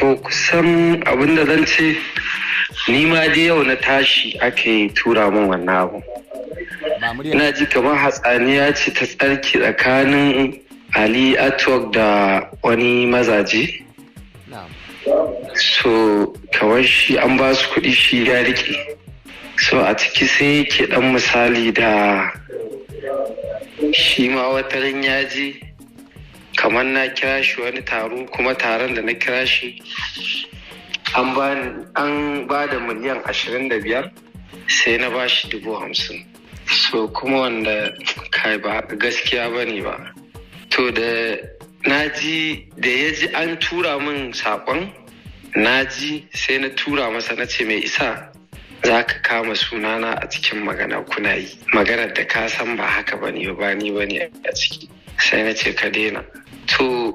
To kusan abin da zan ce, ni ma dai yau na tashi ake tura min wannan abu. Ba murya. Ina ji kamar hatsaniya ce ta tsarki tsakanin Ali Atwork da wani mazaje. Na'am. So kamar shi an ba su kuɗi shi ya riƙe. So a ciki sai yake ɗan misali da shi ma wataran ya ji kamar na kira shi wani taro, kuma taron da na kira shi an ba da miliyan 25, sai na ba shi 50,000. So kuma wanda kai ba gaskiya ba ne ba. To da na ji, da ya ji an tura min saƙon, na ji sai na tura masa, na ce, "Mai isa za ka kama sunana a cikin magana? Kuna yi maganar da ka san ba haka ba ne ba, ni ba ne a ciki." Sai na ce, "Ka daina." To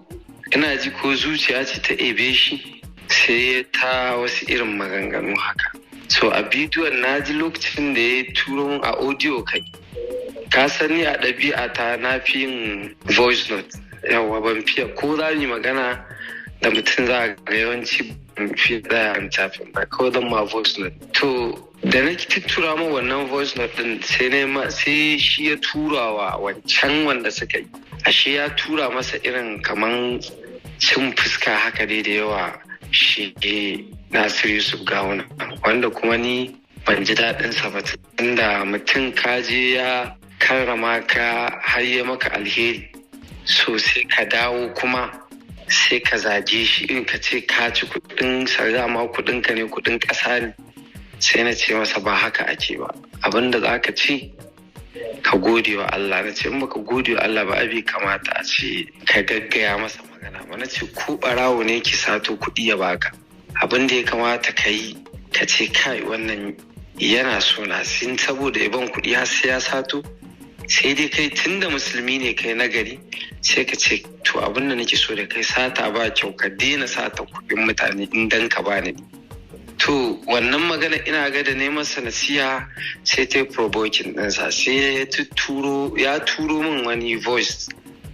ina ji ko zuciya ce ta ebe shi, sai ya ta wasu irin maganganu haka. So a bidiyon na ji lokacin da ya turo min a audio. Kai, ka sani a ɗabi'a ta na fi yin voice note. Yawa, ban fiye ko za mu yi magana da mutum, za a ga yawanci ban fiye tsaya an tafin ba, kawai zan ma voice note. To da na tura ma wannan voice note din, sai na ma sai shi ya tura wa wancan wanda suka yi, ashe ya tura masa irin kaman cin fuska haka dai da yawa shi Nasiru Yusuf Gawuna, wanda kuma ni ban ji daɗinsa ba, tunda mutum ka je ya karrama ka har ya maka alheri, so sai ka dawo kuma sai ka zage shi, in ka ce ka ci kuɗin sa, dama kuɗin ka ne, kuɗin ƙasa ne. Sai na ce masa ba haka ake ba, abinda za ka ci ka gode wa Allah. Na ce in baka gode wa Allah ba, abi kamata a ce ka gaggaya masa magana ba. Na ce ko ɓarawo ne ki sato kuɗi ya baka, abin da ya kamata ka yi, ka ce, "Kai, wannan yana so na sin saboda ya ban kuɗi har sai ya sato." Sai dai kai tunda musulmi ne kai nagari, sai ka ce, "To abin da nake so da kai, sata ba kyau, ka daina sata kuɗin mutane in dan ka bani." To wannan magana ina ga da neman sa nasiha sai ta yi provoking ɗinsa, sai ya turo ya turo min wani voice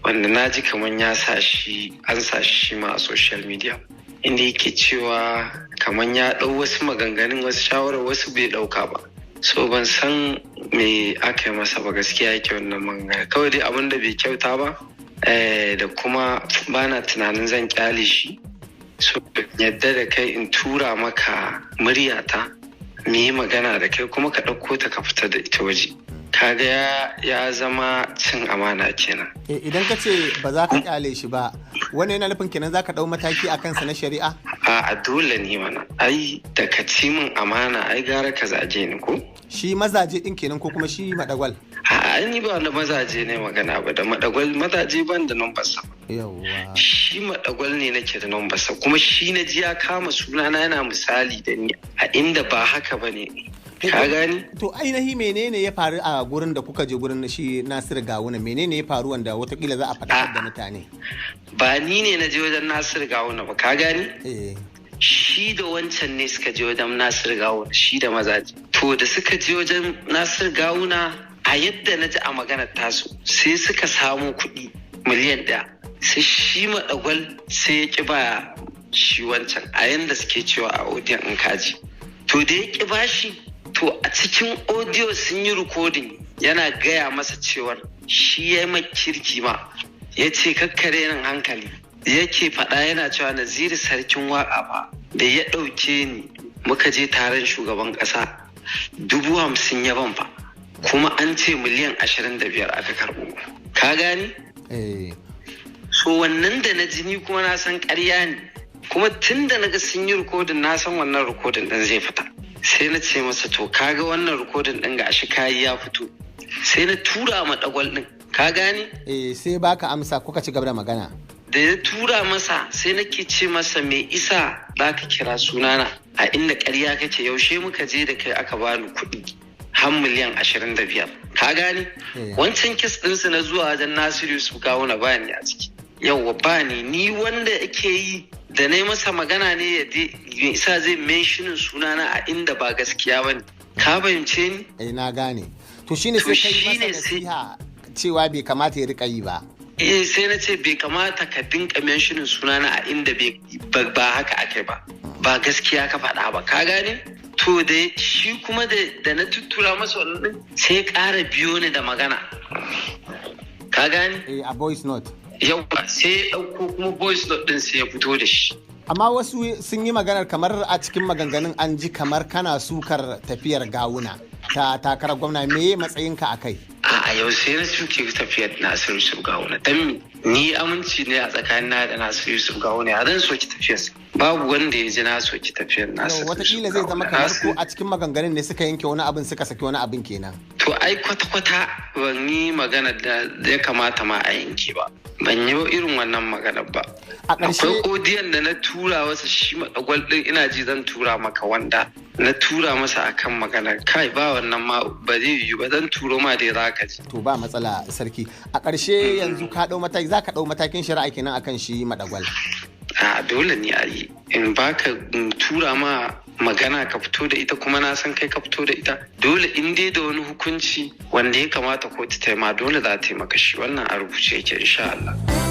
wanda na ji kamar ya sa shi, an sa shi ma a social media, inda yake cewa kamar ya ɗau wasu maganganun, wasu shawarar, wasu bai ɗauka ba. So ban san me aka yi masa ba gaskiya yake wannan magana. Kawai dai abin da bai kyauta ba, da kuma bana tunanin zan kyale shi. So yadda da kai in tura maka muryata mu yi magana da kai, kuma ka ɗauko ta ka fita da ita waje, kaga ya zama cin amana kenan. Idan ka ce ba za ka kyale shi ba, wannan yana nufin kenan za ka ɗau mataki a kansa na shari'a? A dole ne mana ai, da ka ci min amana ai gara ka zage ni ko. Shi mazaje ɗin kenan ko kuma shi Madagwal? A ni ba da mazaje ne magana ba, da Madagwal, mazaje ban da number sa. Shi Madagwal ne nake da number sa, kuma shi na ji ya kama sunana yana misali da ni a inda ba haka ba ne, ka gani? To ainihi menene ya faru a gurin da kuka je gurin shi Nasiru Gawuna? Menene ya faru wanda watakila za a faɗakar da mutane? Ba ni ne na je wajen Nasiru Gawuna ba, ka gani? Eh. Shi da wancan ne suka je wajen Nasiru Gawuna, shi da mazaje. To da suka je wajen Nasiru Gawuna, a yadda na ji a maganar tasu, sai suka samu kuɗi miliyan 1, sai shi Maɗagwal sai ya ƙi ba shi wancan, a yanda suke cewa a audio in kaji. To da ya ƙi bashi, to a cikin audio sun yi recording yana gaya masa cewar shi ya yi kirki ma, ya ce kakkare nan hankali yake faɗa, yana cewa Naziru Sarkin Waƙa ba da ya ɗauke ni muka je taron shugaban ƙasa, 50,000 ya ban fa, kuma an ce miliyan 25 aka karɓo, ka gani? Eh. So wannan da na jini kuma na san ƙarya ne, kuma tun da na ga sun yi rikodin, na san wannan rikodin ɗin zai fita. Sai na ce masa, "To kaga wannan rikodin ɗin ga shi kayi ya fito." Sai na tura ma Dagwal ɗin, ka gane? Eh, sai baka amsa kuka ci gaba da magana. Da ya tura masa, sai nake ce masa, "Me isa za ka kira sunana a inda ƙarya kake? Yaushe muka je da kai aka bani kuɗi har miliyan 25?" Ka gane? Eh. Wancan case ɗinsu na zuwa wajen Nasiru Yusuf Gawuna ba ni a ciki. Yauwa, ba ni. Ni wanda ake yi da na yi masa magana ne, ya me isa zai mentioning sunana a inda ba gaskiya ba ne? Ka fahimce ni? Eh, na gane. To shine To sai kai masa shine sai nasiha cewa bai kamata ya rika yi ba. Eh, sai na ce bai kamata ka dinka mentionin sunana a inda ba haka ake ba, ba gaskiya ka faɗa ba, ka gane? To da shi kuma da na tuttura masa wannan din, sai ya ƙara biyo ni da magana, ka gane? Eh, a voice note. Yau sai ya ɗauko kuma voice note din, sai ya fito da shi. Amma wasu sun yi maganar kamar a cikin maganganun an ji kamar kana sukar tafiyar Gawuna ta takarar gwamna. Me matsayinka a kai? A yau sai na suke tafiyar Nasiru Yusuf Gawuna? Dan ni aminci ne a tsakanin na da Nasiru Yusuf Gawuna, ya zan soki tafiyarsa? Babu wanda ya ji na soki tafiyar Nasiru Yau, watakila zai zama kamar ko a cikin maganganun ne suka yanke wani abin, suka saki wani abin kenan. To ai kwata-kwata ban yi magana da ya kamata ma a yanke ba, ban yi irin wannan magana ba. A ƙarshe Akwai odiyon da na tura masa shi madagwal din, ina ji zan tura maka wanda na tura masa akan magana. Kai, ba wannan ma ba zai yiwu ba, zan turo ma dai za ka ji. To ba matsala, sarki. A ƙarshe, yanzu ka ɗau mataki, za ka ɗau matakin shari'a kenan akan shi Madagwal? A dole ne a yi, in baka in tura ma magana ka fito da ita, kuma na san kai ka fito da ita. Dole in dai da wani hukunci wanda ya kamata kotu ta yi ma, dole za ta yi maka shi. Wannan a rubuce yake, insha Allah.